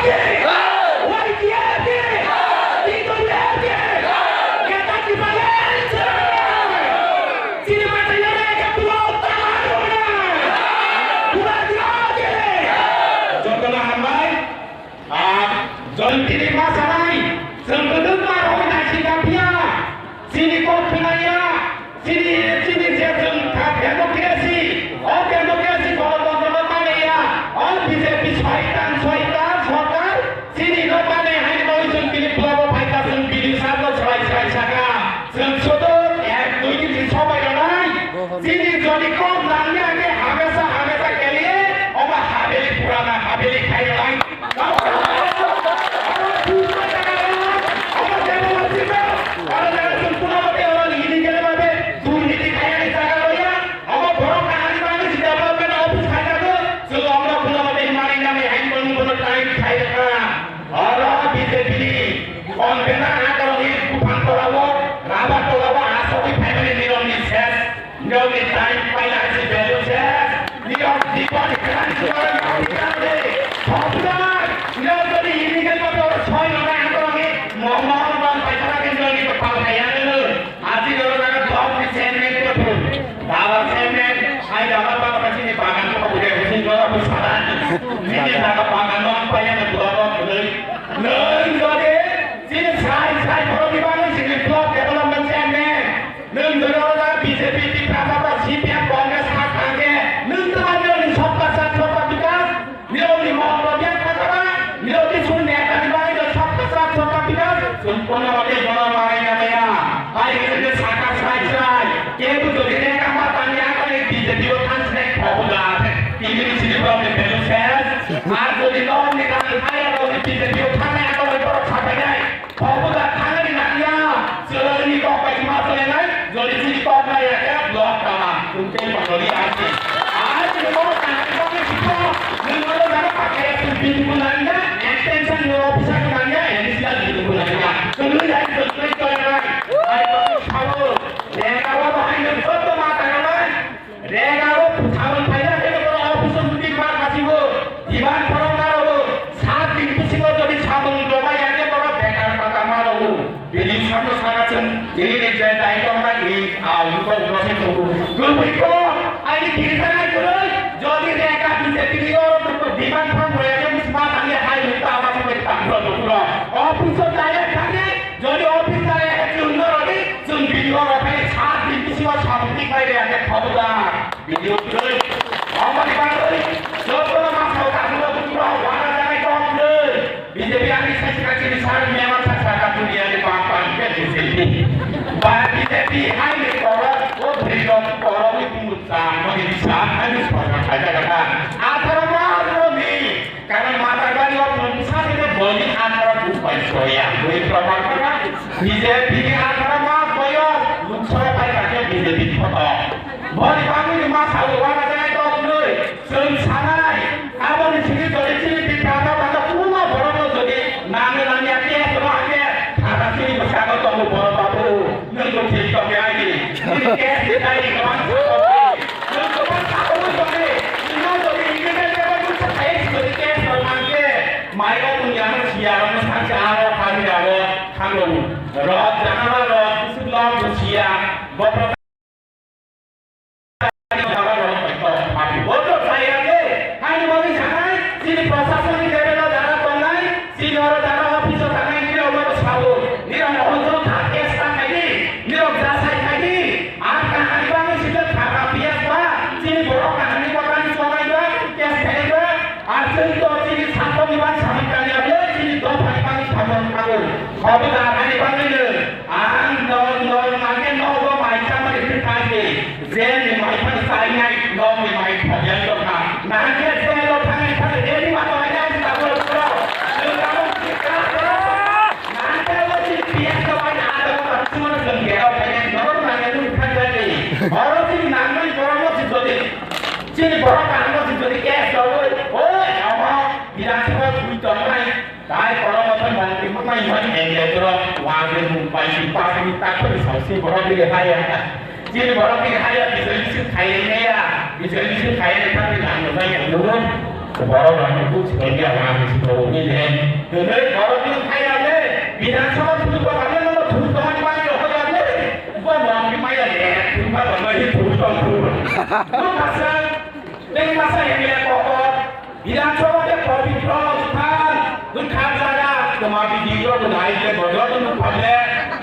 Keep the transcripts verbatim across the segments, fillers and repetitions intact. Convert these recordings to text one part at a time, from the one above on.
Y T F ke! T W F ke! Neta Tripal F ke! Chini mata yore ke pulau tamaruna! Pulau diya ke! Jotono hambai, ah, jontini masanai, sengkeduk marhoi nasi kapia, chini kok pinaya, Chini, chini je chwng kha democracy, o democracy golotontro no mani ya, o B J P soitan, soitan sorkar, chini no mani hai noi chwng bini blogo phaikha chwng bini sarno swlai swlai saka. Chwng sudu ek dui din sobai rwnai, chini jodi kok nangya ke hamesa hamesa ke liye, oba haveli purana haveli khai rwnai. Nirokni time paila hai se value se. Nirok dipor ni klan sumar ni klan de. Popular. Nirok jodi illegal bhabe oro soi rwnai ang tong ni. Mo mo mo bang paisa na khe nirok ni pal kaya nirok. Aji nirok na dok ni chairman ko tu. Dala chairman. Hai dala pa pa sini bagan ko bude sini ko tu saran. Nini na bagan no paya na dua dok ni. Nirok jodi sini sai sai ko di bagan sini block development chairman. Nwng jora jora B J P, Tiprasa ba C P M, Congress ha thangkhe, nwng twma nirokni sabka sath sabka bikas, nirokni motlob yang thangkha ba, nirokni suni neta ni bagwi no sabka sath sabka bikas, chwng kono bagwi bono manai ya maya. Hai hwnwi saka sai sai, kebo jodi neta ma tangya tangwi B J P o thansinai khobo da, tini ni sini problem belu ses, ar jodi nokni tangwi thangya tangwi B J P o thangnai tangwi borok sapainai. Khobuda thangani nangya, chwlwngni kok bai ma chwlainai, jodi chini kok nai ya khe block tama, tungtei mandoli arsi. Ai chini kok nai kok ni siko, nung kok nai kok kaya tu bin kun nangya, extension ni officer kun nangya, additional bin kun nangya. Tungtei ya, tungtei chwlainai. Ai kok ni sabo, lengka bo bahai nung kok ma tanganai. Rega o bwskango phaina khe bono office o meeting ma khasibo, diban phorong naro bo, sat din bisingo jodi samung rwmai ya khe bono bekar pata ma rwo. Bini samno sana chwng, chini ni je dai tong na ni, a, uko uko se tubu. Kubui ko, ani kiri sana kuroi, jodi rega B J P ni oro diban phorong rwya khe bwsma tangya hai hutta ama se ta pro pro. Office o direct thangni, jodi office direct chwng no rodi, Chwng video rok phai sat din bisingo samung twi khlai rwya khe khobujak. Video kwrwi. Aboni bagwi jotono masa o kathwino bukhuk rok wana janai kok kwrwi. B J P ani sai sai chini sar mema sa sa ka dunia ni bang bang khe B J P. Ba B J P hai ni borok o bwrwi rok borok ni bumung sa mani sa hai ni sa sa kha jaga kha. Atharo ma ro ni. Karon Matarbari o mungsa sini boni atharo bupai soya, bui proman kora. B J P ni atharo ma boyos, mungsa pai kake B J P photo. Boni bangwi ni ma sawi wana jai tok nui, sung sanai. Aboni sini jodi sini di kata kata puno borok no jodi nang nang ya ke to ake, thara sini bwskango tongo borok babu. Nung bo thik tong ya ni. Nini case ni dai ni kwbang sa tong ni. Nung kwbang sa tong ni tong ni. Nino jodi illegal level ni sa case jodi case rok mang khe, mai o mung ya no siya rok no sa cha aro kha ni aro khango. Rok jana ba rok, kusuk lok bo siya. Bo Boto saya de, hani bagwi sanai, chini proshasoni level o jara tongnai, chini oro jara office o tangnai, nini rok no sabo, nini rok no hojok tha case ta khaidi, nini rok jasai khaidi, ar kahani bagwi sida khata P S ba, chini borok kahani bagwi chonai ba, case khaidi ba, ar chwng to chini sakoni ba samani kanya ble, chini dophani bagwi samani kanya. Hobi da hani bagwi no, ang no, no, mangke no go mai chamani phikha se. Jail ni mai phani sarinai, nok ni mai phani ang tongkha. Nahang khe jail o thangni phani ready ma tongnai ang tabuk pura. Nahang khe o chini P S o bai na tabuk tabuk sumano jom gera o phainai, norok nangya nung thang jani. Oro chini nangmani borok no si jodi. Chini borok kaham no si jodi case rogoi. Oi, omo, Bidhan Sabha thui tongnai. Tai kono mothai mongtwi mwnai hoi M L A borok wagwi mung pai si pasni takthani saosi borok bini haya. Chini borok bini haya bijoy misil khaiyai naiya. Bijoy misil khaiyai thangwi langno jaya nung. Borok rokni buk si tongya wagwi si tongwi le. Hwnwi borok bini phai ya le, Bidhan Sabha thum tong kha le, nono thum tong ani bagwi rw ya le, bo mom ni maya le, thum ba tong bai thum tong thum. Nuk masa, tei masa M L A kokor, Bidhan Sabha te pabitro sthan, nuk kha jaga, toma bidi yo, nuk hai le, bodo nuk pha le,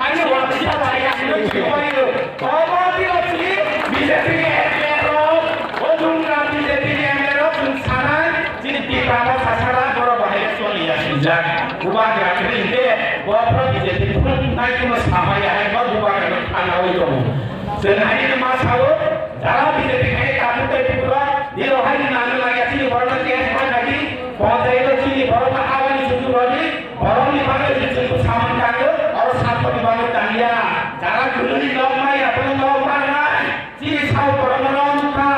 ani wa kisa bai ya, nuk chibai yo. Omo dino chini B J P ni M L A rok, o dungra B J P ni M L A rok chwng sanai, chini Tipra no sasara borok bahai choli ya swijak. Bubagra chini hwnkhe bophro B J P phunuk nai kuno samai ya hai bo bubagra no thangnawi tongo. Chwng hai no ma sao, jara B J P khai kamu tei Tripura, dino hai ni nang lai ya chini borok no test ma kadi, ponchayat chini borok no abani sujuk rodi, borok ni bagwi chwng samung tango, oro satho ni bagwi tangya. Jara guluni nok mai, abono nok manai. Chini sao borok no nok nukha.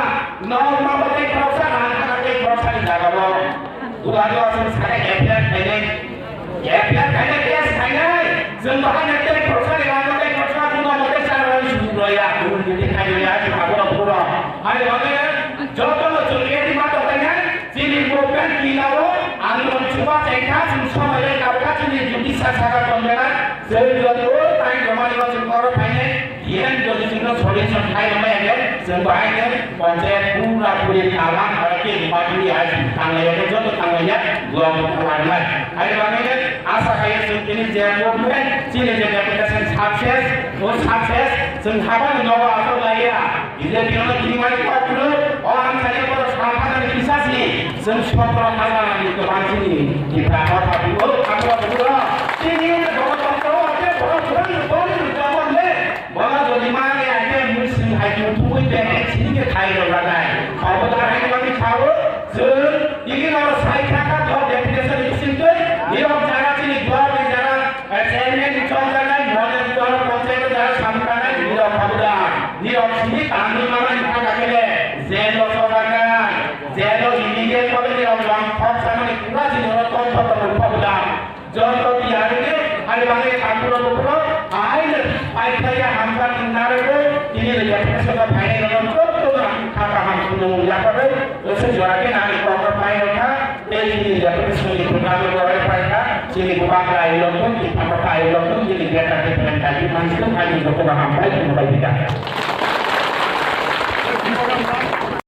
Nok ma bo tei khoroksa, rang kha tei khoroksa ni jaga bo. Bubagra chwng saka F I R khainai. F I R khainai, case khainai. Chwng bahai no tei khoroksa ni rang tei khoroksa buno mo tei sa rang sujung rw ya. Guluni tei khainai ya, chwng abono phuro. Hai bagwi joto no chwng ready ma tong khainai. Chini movement kila o ang non chuba chaikha, chwng somai lai kabkha, chini judicial saka tonjana. Chwng joto tai romani o chwng oro phainai. Yen jodi chwngno solution khai rwmai age, chwng bahaino panchayat pura puri kalam aro ke badi ai tanglai age, joto tanglai ya, lom kalam lai. Hai bagwi asa khai chwng tini je movement, chini je deputation success, o success, chwng habang nogo asok lai ya. B J P no tini mai kok kulo, o ang sani ko sa khana ni kisa si, chwng sotro hajar ni to bang chini, di pra ko ta bu, o khana bu, chini ne bo to to, te bo to, bo to, bo to, le. Bono jodi mani ake muising hai muthungwi beng sini ke khai rok lagai. Obo da hai wani chao, chwng tini no sai thaka thok deputation ni bisingtwi, nirok jara chini dwar ni jara, eh, chairman ni chong jagai, mone dwar panchayat jara samkanai, nirok khabuda. Nirok sini tangwi mani thaka kele, jail o chong jagai, jail o immediate kole nirok long thok samani pura chini oro tong thok tong khabuda. Joto tiyarwi, ani bagwi tabukno buphuru, ahaino paikhlaiya hamkha narwgwi, tini le deputation-o phainai rokno jotono ang kha kaham swnamung yakarwi, bwswk jora khe nani kokno phai rwkha, tei tini deputation-ni program-o borok phaikha, chini bubagra ailokthung, tini bubagra ailokthung, tini greater Tipraland daiti mansi thung, ani jotono hambai khulumbai bida.